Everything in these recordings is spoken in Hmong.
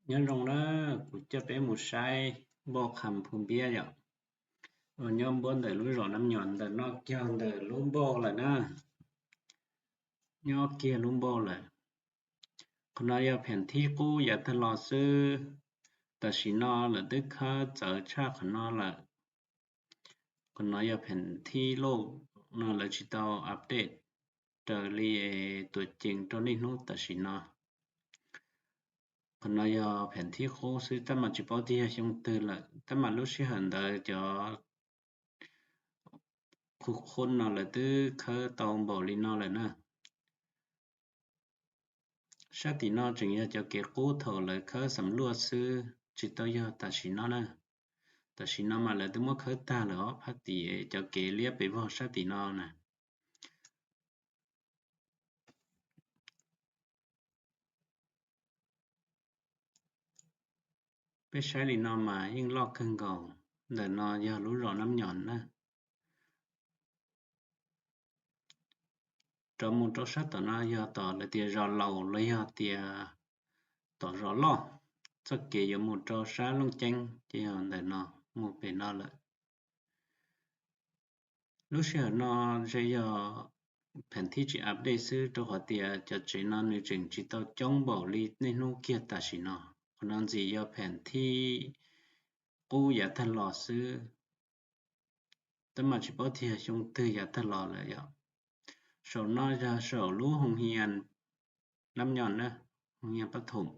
Nyob zoo na, kuv coj peb mus saib npauj Kham Phu Npiab yom, uas nyob npuab ntawm lub zos Nab Nyom ntawm no kiag ntawm lub npauj lawm na, nyob kiag lub npauj lawm. Qhov no yog pheem thib qub yav tag los xwb, tam sim no lawv twb khawb txawv tshaj qhov no lawm. Qhov no yog pheem thib loj no lawv tsis tau update raws li tuam ceem rau niaj hnub tam sim no. Qhov no yog pheem thib qub xwb, tab mas tsis paub tias yog xyoo twg lawm, tab mas lub sij hawm ntawd cov khu qhub no lawv twb khawb tau npaum li no lawm na. Sab tim no tseem yog cov kev qub thaum lawv khawb xam luaj xwb, tsis tau yog tam sim no na. Tam sim no mas lawv twb muab khawb tag lawm os, phab tim cov kev liab pes vog sab tim no na. Peb saib li no mas yeej loj kawg nkaus. Ntawm no yog lub zos Nab Nyom na. Rov mus rau sab tom no yog tom lawv tias zos laus los yog tias tom zos loj. Txoj kev yuav mus rau sab Looj Ceeb ces yog ntawm no mus pem no lawm. Lub sij hawm no ntshe yog pheem thib tsis update xwb, rau qhov tias cov tsev no nws tseem tsis tau coob npaum li niaj hnub kiag tam sim no. Qhov no ntxim yog pheem thib qub yav tag los xwb, tab mas tsis paub tias xyoo twg yav tag los lawm yom. Saum no yog saum lub hoo hias Nab Nyom na, hoo hias Pab Thoom.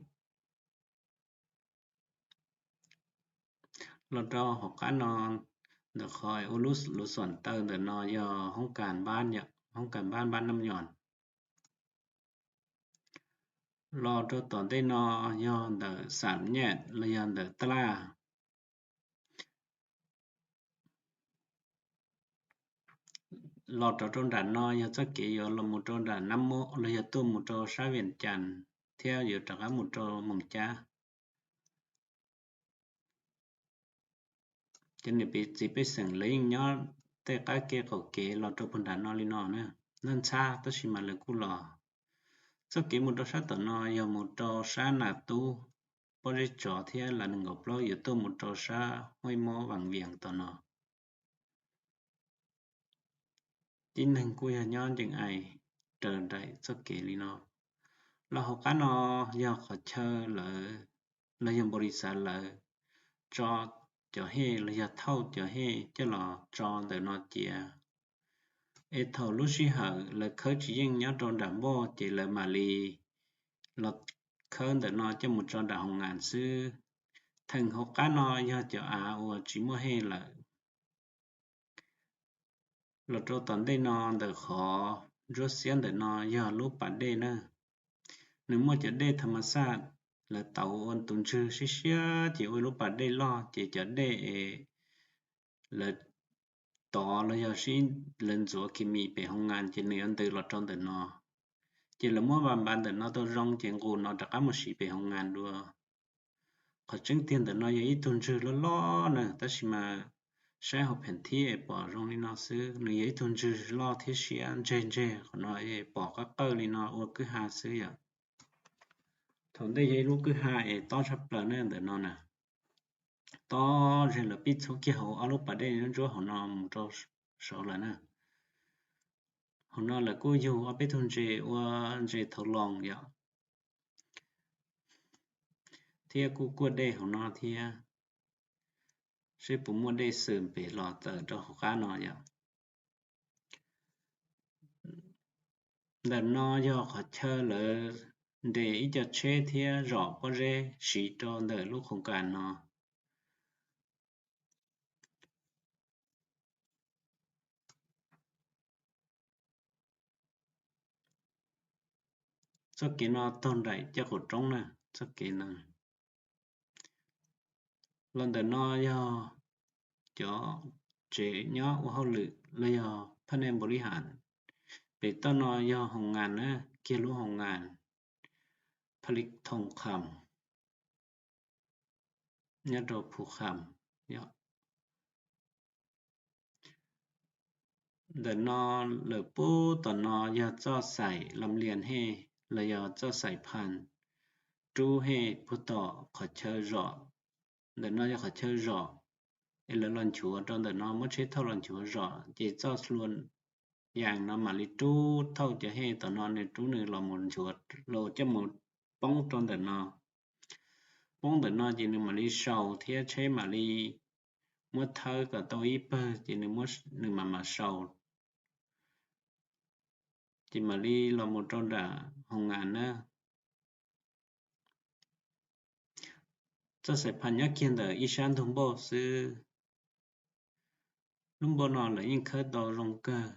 Los rau hauv qab no, ntawm qhov ua lub luv xoom taw ntawm no yog hoob kas npab, hoob kas npab npab Nab Nyom. Los rau tom ntej no yog ntawm Xam Nyaj los yog ntawm Taj Laj. Los rov rau nram no yog txoj kev yuav los mus rau nram Nab Mob los yog tuaj mus rau sab Vias Cas thiab yuav rov qab mus rau Moos Cab. Cov niam txiv pej xeem lawv yeej nyob tej qab kev qaum kev los rau puag nram no li no na, noj ntxhab tab sis mas lawv kuj los. Txoj kev mus rau sab tom no yog mus rau sab Nas Tub, Pob Zeb Tsov thiab Las nees nkaum plaub yuav tuaj mus rau sab Huaj Mob Vas Vias tom no. Tib neeg kuj yog nyob ncees ais raws nraim txoj kev li no. Los hauv qab no yog qhov chaw lawv los yog npaum li xav lawv tso cov hej los yog thauj cov hej coj los tso ntawm no cia. Es thaum lub sij hawm lawv khawb tsis yeej nyob rau nram npauj ces lawv mam li los khawb ntawm no coj mus tso nram hoo ngas xwb. Theem hauv qab no yog cov av uas tsis muaj hej lawm. Los rau tom ntej no ntawm qhov ntsuab xiab ntawm no yog lub pas dej na. Nws muaj cov dej tha ma xaj, lawv tauv ua tus ntswg siab siab ces ua lub pas dej loj ces cov dej es lawv tov los yog sib lawv ntxuav khes mis pem hoo ngas ces nws yuav ntws los rau ntawm no. Ces lawv muab npas npas ntawm no tau zoo ces nqus no rov qab mus siv pem hoo ngas dua. Qhov tseeb tiag ntawm no yog ib tug ntswg loj loj na, tab sis mas saib hauv pheem thib es pom zoo li no xwb, nws yog ib tug ntswg loj thiab siab ntseg ntseg, qhov no es pom qab qawj li no ua kwj ha xwb yom. Thaum ntej yog ib lub kwj ha es tob tshaj plaws na ntawm no na. Tob ze lawv pib txhub kiag hauv ob lub pas dej ntsuab hauv no mus rau saud lawm na. Hauv no lawv kuj yug ob peb tug ntses ua ntses thauv loos yom, thiab kuj kuaj dej hauv no thiab. Seb puas muaj dej xwm pem los tawm rau hauv qab no yom. Ntawm no yog qhov chaw lawv nres ib co tsheb thiab zom pob zeb siv rau ntawm lub khoos kas no. Txoj kev no taug nraim caj qaum roob na, txoj kev no. Los ntawm no yog cov tsev nyob ua hauj lwm los yog phaj nej npaum li has. Pem toj no yog hoos ngas na, kiag lub hoos ngas Pha Li Thoom Kham nyob rau Phu Kham. Ntawm no lawm pub tom no yog txoj xaim Lam Lias Hej los yog txoj xaim Phas. rub hej puag tom qhov chaw zom. Ntawm no yog qhov chaw zom, es lawv los nchuav rau ntawm no, muab tsheb thauj los nchuav zom, ces txoj hlua yas no mam li rub thauj cov hej tom no, nws rub nws los mus nchuav, los coj mus poob rau ntawm no. Poob ntawm no ces nws mam li sau thiab tsheb mam li muab thawb kom tau ib pawg ces nws mam mam sau, ces mam li los mus rau nram hoo as na. Txoj xais phas nyob kiag ntawm ib sab ntug npauj xwb. Lub npauj no lawv yeej khawb tau zoo kawg,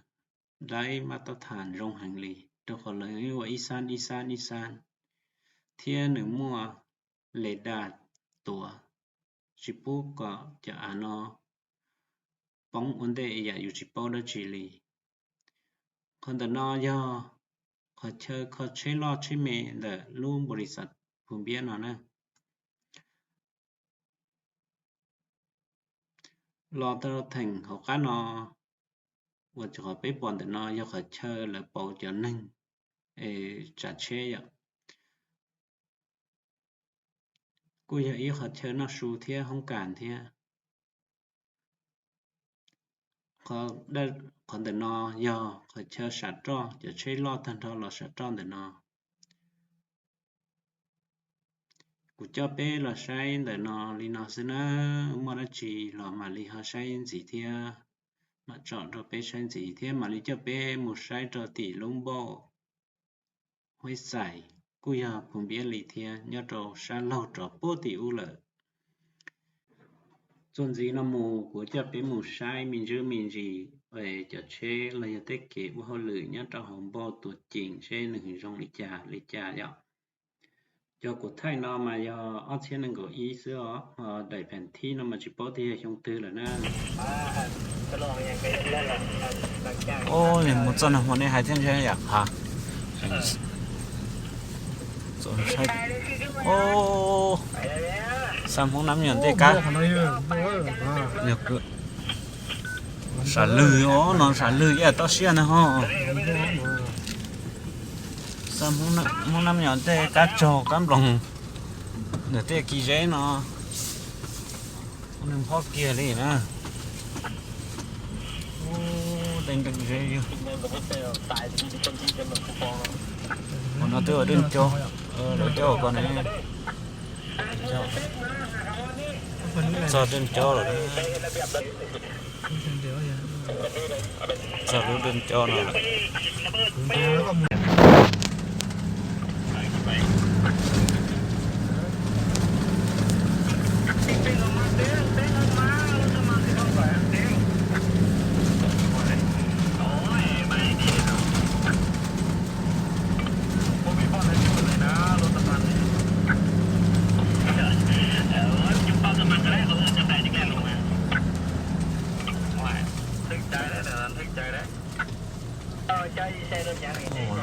daib mab tab thas zoo heev li, rau qhov lawv yeej ua ib xab ib xab ib xab, thiab nws muaj le das tuav, tsis pub kom cov av no poob ua ntej yam yus tsis paub dab tsi li. Qhov ntawm no yog qhov chaw kho tsheb loj tsheb me ntawm lub npaus lis xas Phu Npiab no na. Los tau theem hauv qab no, uas qhov peb pom ntawm no yog qhov chaw lawv pauv cov neeg es tsav tsheb yom. Kuj yog ib qhov chaw noj su thiab hoob kas thiab. Qhov ntawm no yog qhov chaw sam roj, cov tsheb loj tag nrho los sam roj ntawm no. Kuv coj peb los saib ntawm no li no xwb na, muaj dab tsi los mam li ho saib ntxiv thiab, mam tsom rau peb saib ntxiv thiab mam li coj peb mus saib rau tim lub npauj Huab Xais, kuj yog Phu Npiab li thiab, nyob rau sab laug rov puag tim ub lawm. Txuas ntxiv no mus kuv coj peb mus saib me ntsis me ntsis cov tsheb los yog tej kev ua hauj lwm nyob rau hauv npauj Tuam Ceem seb nws zoo li cas li cas yom. Cov kuv thaij no mas yog ob txhiab nees nkaum ib xwb os, ho daim pheem thib no mas tsis paub tias yog xyoo twg lawm na. Mus txoj no hmo nej hais thiab ntshe yam qhav. Xa Hmoob Nab Nyom ntej kab. Sam lwg os, no sam lwg ib yam toj siab na ho. Xa Hmoob Nab Nyom ntej kab tsaug kab nploog ntawm tej kis zeb no. Nws phob kiag li na. Ub, tej nkees zeb yog. Ua no twb ua dej nco, lawv coj ko ne. Txog dej nco lawm. Txog lub dej nco no lawm. Lub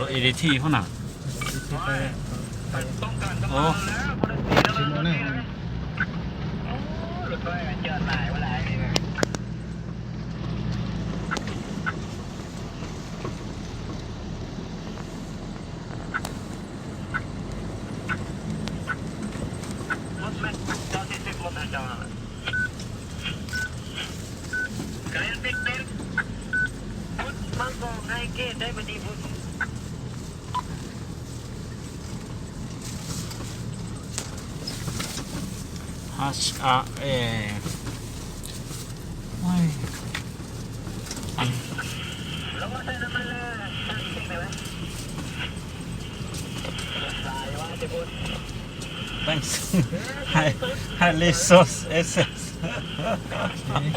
E D T hov na. H A E. Thanks. High, high resource access. High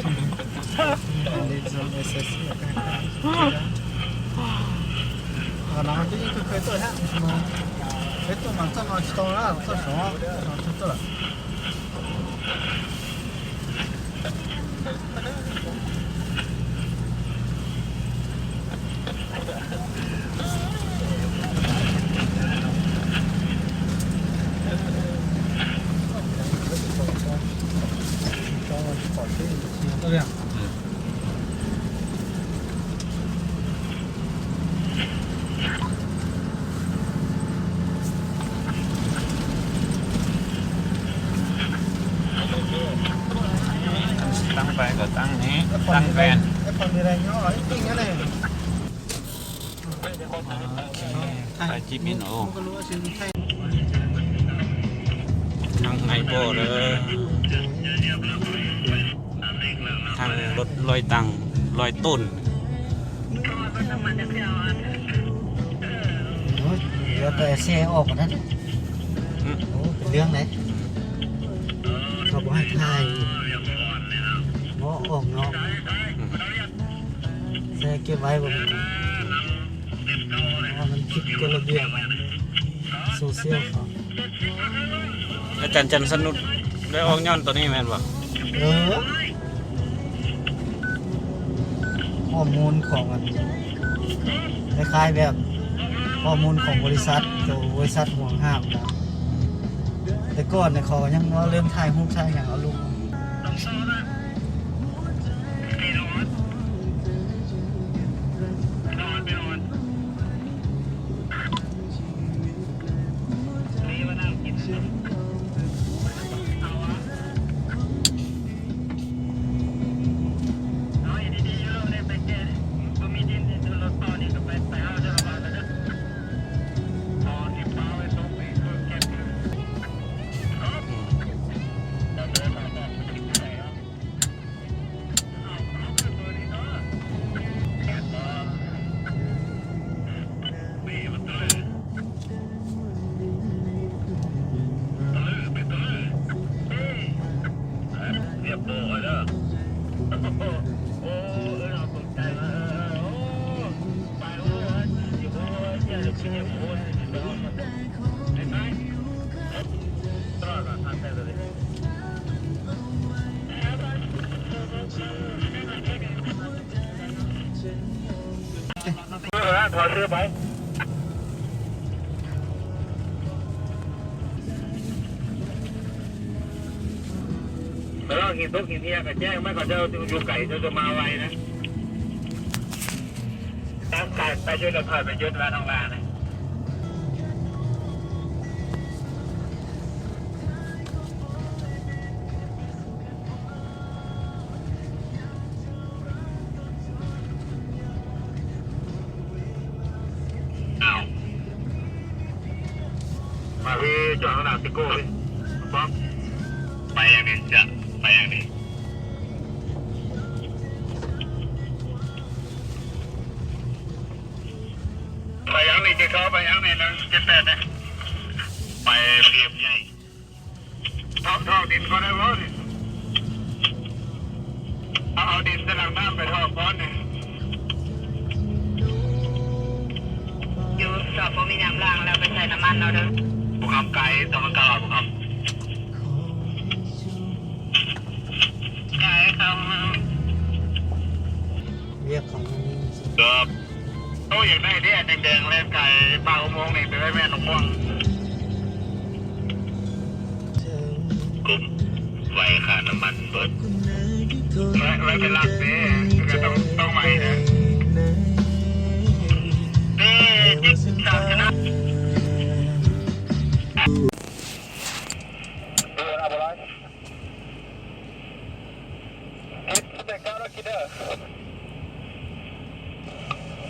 resource access. Qhov no twb yeej kawg kawg tuaj thiab, peb tuaj mas txoj no tsis tau na, txoj saud no txog tuaj lawm. Tăng ven. Tăng chip in ổ. Năng ngày bộ đó. Thằng lột lôi tăng, lôi tôn. Ủa, ủa, xe ôm rồi đó. Ừ. Ủa, cái tiếng đấy. Không có hai thai. Nó ôm nó. Ừ. Xe kia vay vào. Nó gắn chip cái là việc. Số siêu khó. อาจารย์จันทร์สนุชได้ออกย้อนตัวนี้แม่นบ่ เออ ข้อมูลของมัน คล้ายๆแบบข้อมูลของบริษัท ตัวบริษัทห่วงห้ามนะ แต่ก่อนเนี่ยเขายังว่าเริ่มถ่ายรูปถ่ายอย่างเอาลง Xiv tub xiv thiaj kom cem, maj kom cov yus kaim cov tus mas vais na. Tab kaim pab cov lawv thov peb cov tus vaj no na. Mas peb coj no na, peb kuj pab pais yam li, pais yam li. Pais yam li ces txhob pais yam li na, ces pais ne. Pais pem yam li. Thov, thov đèn có đây không? Thov đèn cho làng Nam phải thov có này. Yus txom puas me nyuam laj lawm, peb txais nam man no dab. Puas kham kais txom nam kais los puas kham? Kais tau. Tub yog dej deg deg le kais paj u moos ne, peb me nus muag. Kuv vais kha nam man npawg. Lawv pem laj pem, tau vais na.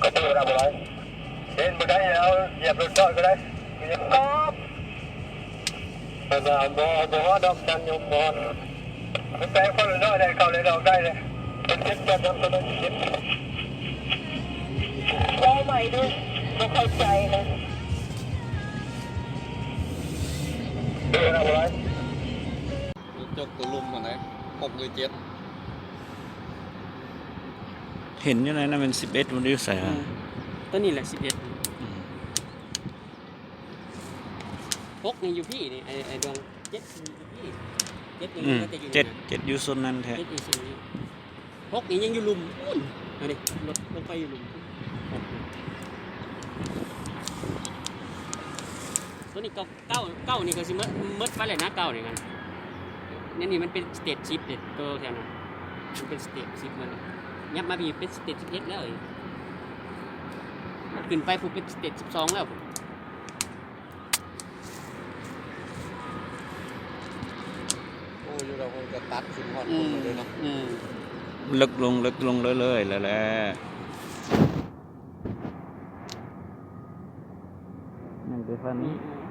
Koj pw ua dab ua lais? Mus dai, yam rau toj ko dai. Koj, mus mus dom cov nyuam mos. Peb peb lub zog dai, kaum lawv daus dai li. Peb peb cov tus dai. Dai mày đi, không phải chạy nữa. Cov tus lum no, hộp mười chín. เห็นอยู่ในนั้นเป็นสิบเอ็ด มันอยู่ใส่ฮะ อืม ตัวนี้แหละสิบเอ็ด อืม หกนี่อยู่พี่นี่ ไอ้ ไอ้ดวง เจ็ดนี่อยู่พี่ เจ็ดนี่ อืม น่าจะอยู่ เจ็ด นี่นะ เจ็ดอยู่โซนนั้นแท้ เจ็ดอยู่โซนนี้ หกนี่ยังอยู่หลุมปูน เอาดิ รถ รถไฟอยู่หลุม หกนี่ ตัวนี้ก็ เก้า เก้านี่ก็สิหมด หมดไปแล้วนะ เก้านี่กัน นี่ นี่มันเป็นสเตจสิบเด้อ ตัวแถวนั้น มันเป็นสเตจสิบ มัน ยับมาพี่เป็นสเตจสิบเอ็ดแล้ว มันขึ้นไปผมเป็นสเตจสิบสองแล้วผม โอ้ อยู่เราคงจะตัดขึ้นฮอด อืม พุ่นเลยเนาะ อืม Lawv loo lawv loo lawv lawv lawv lawv. Nws kwv faj ne.